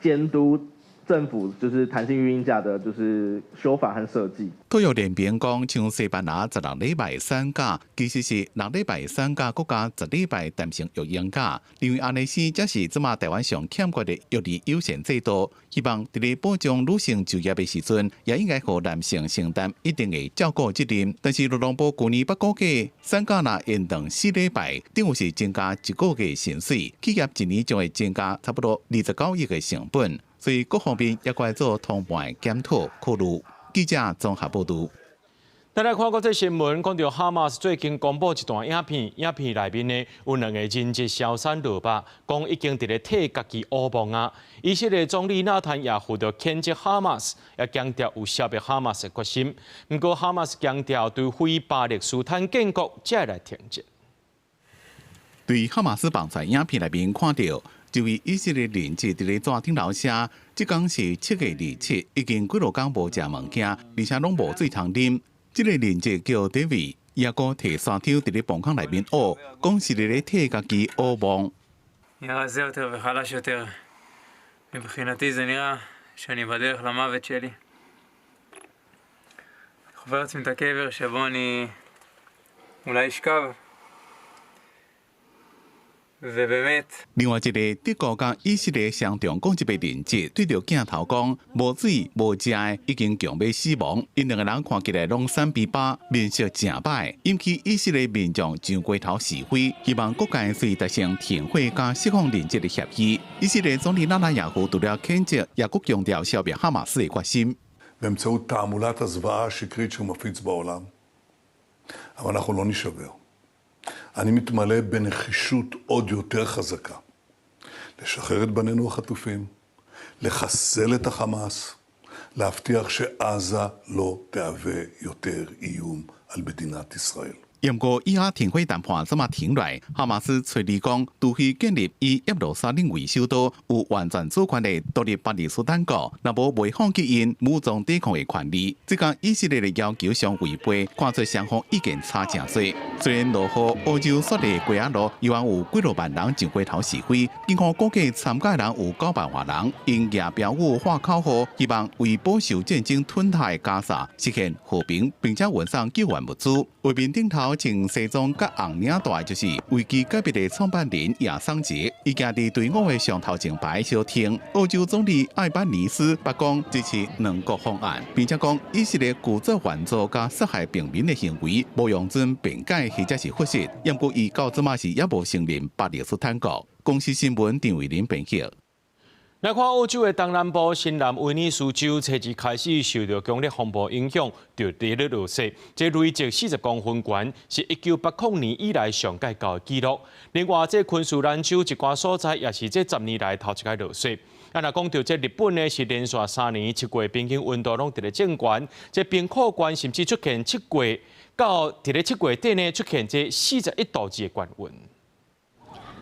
監督政府，就是彈性育嬰假的，就是修法和設計。體育聯盟講，像西班牙16禮拜產假，其實是6禮拜產假，閣加10禮拜彈性育嬰假。因為按呢生才是這馬台灣上欠缺的育兒友善制度。希望佇咧保障女性就業的時陣，也應該予男性承擔一定的照顧責任。但是勞動部舊年捌估計，產假若延長4禮拜，等於是增加一個月薪水，企業一年就會增加差不多29億的成本。所以各方面也該做通盤檢討考慮。記者綜合報導。咱來看國際新聞，講著哈馬斯最近公布一段影片，影片內面呢有兩個人質消散落肉，講已經佇咧替家己烏夢啊。以色列總理納坦雅胡就譴責哈馬斯，也強調有消滅哈馬斯的決心。毋過哈馬斯強調對非巴勒斯坦建國才會來停戰。對哈馬斯放出影片內面看著，一位以色列人質佇咧紙頂頭寫，這工是7月27，已經幾落工無食物件，而且攏無水通啉。這個人質叫 David，伊猶閣提沙抽佇咧磅空內面挖，講是佇咧替家己烏夢。另外一个德國佮以色列雙重國籍的人質對著鏡頭講：無水無食的，已經強欲死亡。𪜶兩个人看起來攏瘦膘巴，面色誠歹，引起以色列民眾上街頭示威，希望各界隨達成停火佮釋放人質的協議。以色列總理納坦雅胡除了譴責，也閣強調消滅哈馬斯的決心。 באמצעות תעמולת הזוועה השקרית שהוא מפיץ בעולם. אבל אנחנו לא נשבר. אני מתמלא בנחישות עוד יותר חזקה. לשחרר את בנינו החטופים, לחסל את החמאס. להבטיח שעזה לא תהווה יותר איום על מדינת ישראל. 毋過以哈停火談判這馬停落來，哈馬斯催你講，除非建立以耶路撒冷為首都、有完全主權的獨立巴勒斯坦國，若無袂放棄𪜶武裝抵抗的權利。這佮以色列的要求相違背，看出雙方意見差誠濟。雖然落雨，澳洲雪梨街仔路依然有幾若萬人上街頭示威，警方估計參加人有9萬外人，𪜶舉標語、喊口號，希望為飽受戰爭吞噬的加沙實現和平，並且運送救援物資。畫面頂頭穿西裝佮紅領帶，就是維基解密的創辦人亞桑傑，伊行佇隊伍的上頭前排相挺。澳洲總理艾班尼斯白講支持兩國方案，並且講以色列故作援助佮殺害平民的行為，無容准辯解或者是解釋。毋過伊到這馬是猶無承認巴勒斯坦國。公視新聞陳慧琳編輯。來看澳洲的東南部新南威爾斯州，初二開始受著強烈風暴影響，就佇咧落雪，這累積40公分懸，是1980年以來上蓋高的紀錄。另外，這昆士蘭州一寡所在也是這10年來頭一擺落雪。啊，若講著這日本呢，是連續3年7月平均溫度攏佇咧正懸，這兵庫縣甚至出現七月到佇咧7月底呢，出現這41度2的高溫。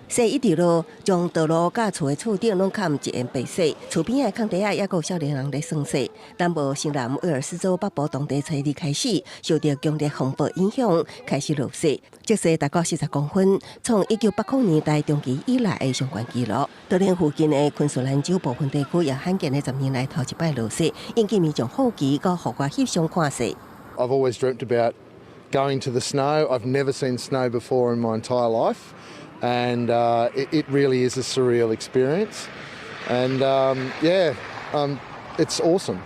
雪一直落，將道路佮厝的厝頂攏崁一片白雪。厝邊的空地仔，猶閣有少年人咧耍雪。南部新南威爾斯州北部當地初二開始受著強烈風暴影響，開始落雪，積雪達到40公分，創1980年代中期以來的上懸紀錄。就連附近的昆士蘭州部分地區也罕見的10年來頭一擺落雪，引起民眾好奇，閣戶外翕相看雪。 I've always dreamt about going to the snow. I've never seen snow before in my entire life. And it really is a surreal experience. And yeah, it's awesome.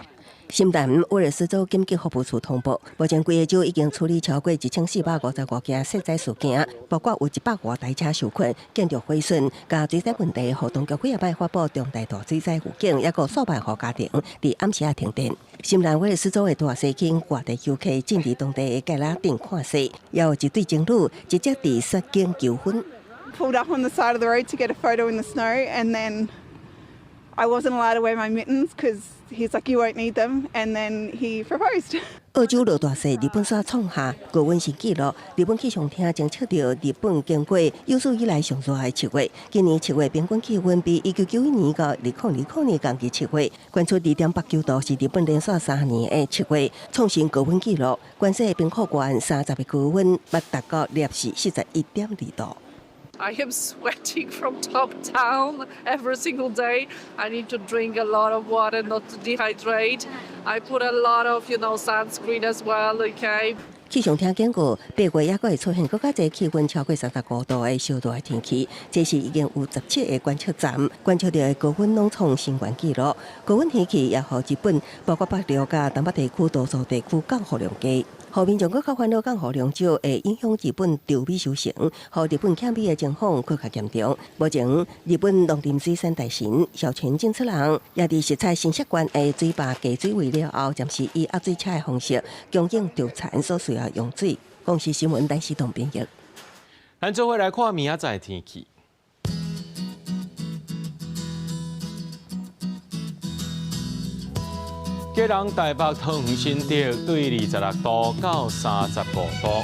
新南威爾斯州緊急服務處通報，目前規個州已經處理超過1455件雪災事件，包括有100外台車受困、建築毀損、佮水災問題，予當局幾仔擺發布重大大水災預警，猶閣數萬戶家庭佇暗時仔停電。新南威爾斯州的大西區外地遊客進入當地的芥蘭鎮看雪，也有一對情侶直接佇雪景求婚。 Pulled up on the side of the road to get a photo in the snow, and then I wasn't allowed to wear my mittens because he's like, you won't need them, and then he proposed. 澳洲落大雪，日本煞創下高溫新紀錄。日本氣象廳偵測著日本經過有史以來上熱的7月。今年7月平均氣溫比1991年到2020年同期7月，懸出2.89度，是日本連續3年的7月創新高溫紀錄。關西的兵庫縣30日高溫，捌達到攝氏41.2度。 I am sweating from top down every single day. I need to drink a lot of water not to dehydrate. I put a lot of sunscreen as well, okay? 氣象廳警告，8月猶閣會出現閣較濟氣溫超過35度的燒熱的天氣。這是已經有17個觀測站觀測著的高溫攏創新懸紀錄。高溫天氣也予日本，包括北陸佮東北地區多數地區降雨量低。予民眾閣較煩惱降雨量少，會影響日本稻米收成，予日本欠米的情況閣較嚴重。目前，日本農林水產大臣小泉進次郎也佇視察新潟縣的水壩過水位了後，暫時以壓水車的方式供應稻田所需要用水。公視新聞陳世東編譯。咱做伙來看明仔載天氣。基隆、台北、桃園、新竹對26度到35度。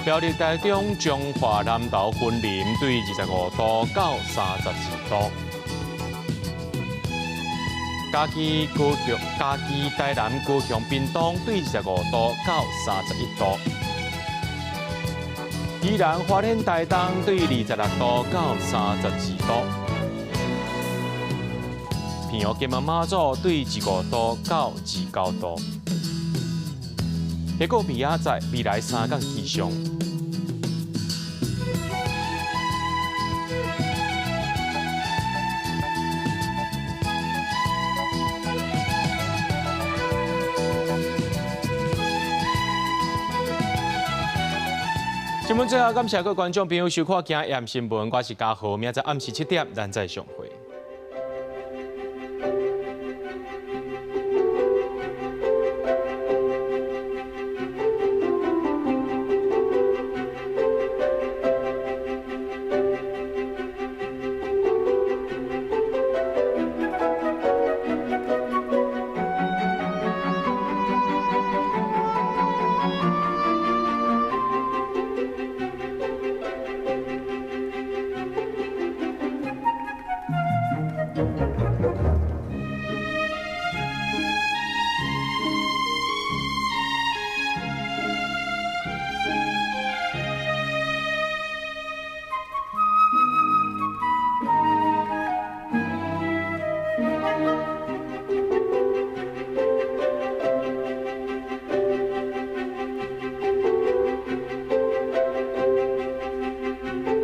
苗栗、台中、彰化、南投、雲林對25度到32度。嘉義、高雄、嘉義、台南、高雄、屏東對25度到31度。宜蘭、花蓮、台東對26度到32度。澎湖、金門、馬祖對25度到29度。結果明仔載未來3工氣象。新聞最後，感謝各位觀眾朋友收看《今夜新聞》，我是嘉豪，明仔載暗時7點，咱再相會。